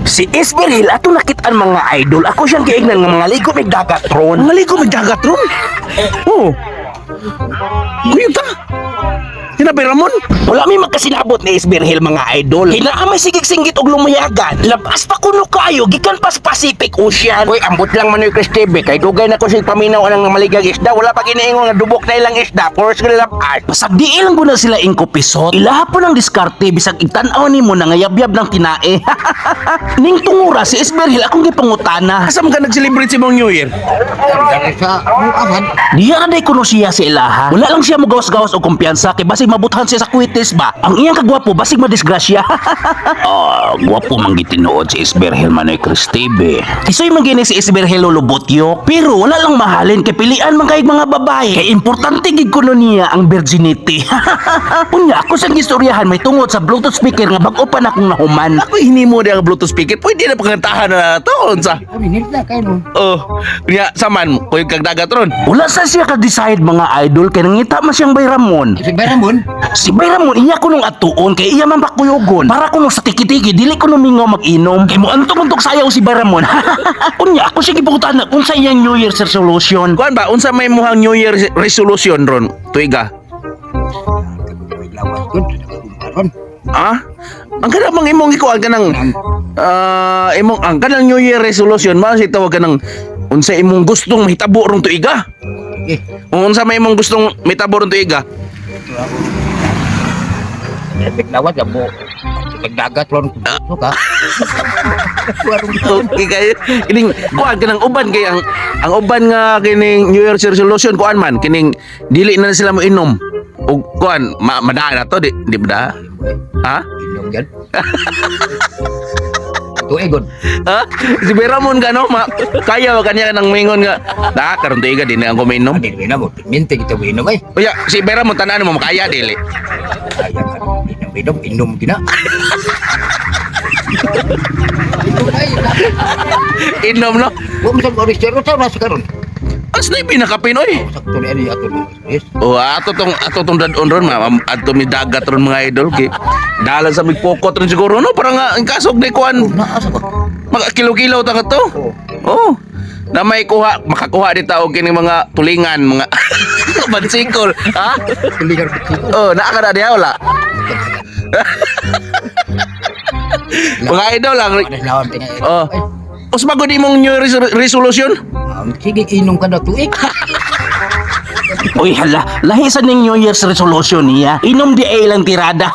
Si Isberhil ato nakitaan, mga idol. Ako siyang giingnan nga mga ligo mig dagat ron. Mga ligo mig dagat ron. Oh. Kuyog ta. Hinabi Ramon. Wala may magkasinabot ni Isberhil, mga idol. Hinaa may sigig-singgit og lumuyagan. Labas pa kuno kayo gikan pa sa Pacific Ocean. Uy, ambot lang man ni Chris TV kay dugay na ko sig paminaw anang maligag isda. Wala pa giniingon nga dubok na ilang isda. Force ko labas. Basag di ilang guna sila ingkupisot. Ilaha po ng diskarte bisag igtan-aw nimo na ngayabyab ng tinae. Ning tungura si Isberhil akong gipangutana. Asa man ka nag-celebrate sa imong New Year? Sa aman. Diya na day kuno siya sa ilaha. Wala lang siya mugawas-gawas og kumpiyansa kay basig mabuthan siya sa kwitis ba. Ang iyang kagwapo basig madisgrasya. Ah, gwapo man gitinuod si Isberhel Manoy Cristebe. Isoy man gini si Isberhel Lolobotyo, pero wala lang mahalin kay pilian man kay mga babae. Kay importante gid kuno niya ang virginity. Unya ako sa gistoryahan may tungod sa Bluetooth speaker nga bag-o pa na akong nahuman. Ako hinimo di ang Bluetooth speaker. Pwede na pakantahan na to unsa. Ano na kayo no? Oh, nya saman kuyog kag dagat ron. Wala sa siya ka-decide, mga idol, kay nangita man siyang bayramon. Si Bayramon. Si Bayramon iya ko nung atuon kay iya man pakuyogon. Para kuno sa tiki-tiki dili ko mingaw mag-inom. Kay moantong-antok sayaw si Bayramon. Unya ako siya gipangutan kung sa iyang New Year's resolution. Kuan ba unsa may muhang New Year resolution ron tuiga? Lawas kun. Karon. Ah? Ang kanang bang imong ikuan kanang imong ang kanang New Year resolution man si tawag kanang unsa imong gustong mahitabo ron tuiga? Eh, Unsa may imong gustong mahitabo ron tuiga? epek lawas ka mo. Nagdagat ron. So ka. Okay kay kining kuan kanang uban kay ang uban nga kining New Year's resolution kuan man kining dili na sila mo inom og kuan ma, madaa na to di di ba da? Ha? Inom yan. Tuigon. Ha? Si Beramon ka no ma, kaya ba kanya nang mingon nga da karon tuiga di na ako mainom. Dili na mo. Minti kita mo inom ay. Uya, si Beramon tanan mo makaya dili. Kaya ka. Inom inom inom gina. Inom no. Wa mo sa oris sa ras karon. As na pinaka Pinoy. Sakto ni ani ato. Yes. Oh, ato tong dadon ron ma, ato mi dagat ron mga idol kay dalan sa migpokot ron siguro no para nga ang kasog ni kuan Naa sa ba? mga kilo-kilo ta ka to. Oh. Na may kuha, makakuha di tao kining mga tulingan, mga bansikol, ha? Tulingan ko. Oh, naa ka na diha wala. Mga idol lang. Lawan tinga. Oh. Us magod imong New Year's resolution? Sige, inom ka na tuig. Uy hala, lahi sa ning New Year's resolution niya. Inom di ay ilang tirada.